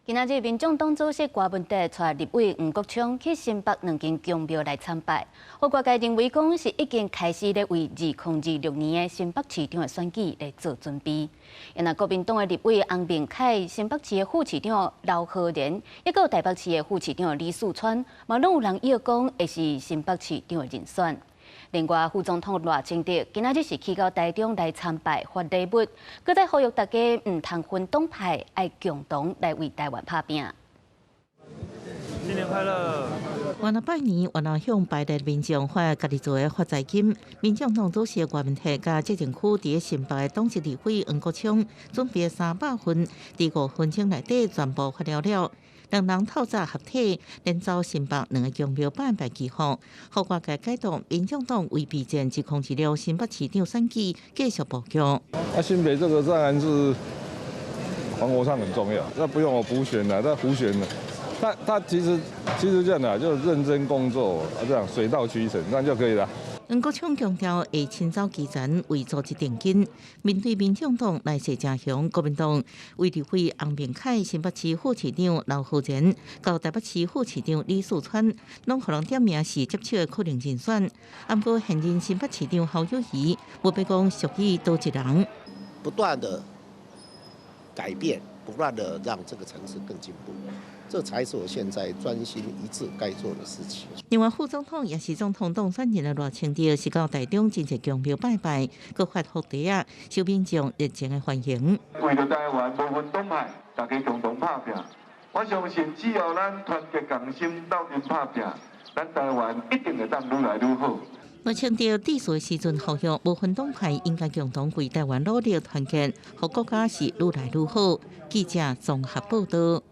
今仔日，民眾黨主席柯文哲帶立委黃國昌去新北兩間宮廟來參拜，予外界認為講是已經開始咧為2026年的新北市長的選舉來做準備。若國民黨的立委翁明凱、新北市的副市長劉浩然，抑閣有台北市的副市長李四川，嘛攏有人臆講會是新北市長的人選。另外，副總統賴清德今仔日是去到台中來參拜發禮物，閣再呼籲大家毋通分黨派，愛共同來為台灣拍拚。新年快樂！原來拜年，原來向拜的民眾發家己做的發財金。民進黨主席柯文哲佮這陣區佇新北的黨籍立委黃國昌準備300份，佇5分鐘內底全部發了了。兩人透早合體，連走新北兩个宮廟拜拜祈福，予外界解讀，民進黨為備戰2026新北市長選舉繼續布局。啊，新北這個當然是黃國昌很重要，那不用我補選了，那輔選了。他其實這樣的，就認真工作，啊，這樣水到渠成，這樣就可以了。黃國昌強調會親走基層為組織奠基，面對民進黨來勢誠雄，國民黨為立委翁明凱、新北市副市長劉浩然、佮台北市副市長李四川，攏予人點名是接手的可能人選。毋過現任新北市長侯友宜，無欲講屬意佗一人。不斷的改變，不斷的讓這個城市更進步。這才是我現在專心一致該做的事情。另外，副總統也是總統當選人的賴清德是到台中真濟宮廟拜拜，閣發福袋仔，受民眾熱情的歡迎。為著台灣無分黨派，大家共同拍拚。我相信只要咱團結共心，鬥陣拍拚，咱台灣一定會當愈來愈好。賴清德致辭的時陣呼籲無分黨派應該共同為台灣努力團結，予國家是愈來愈好。記者綜合報道。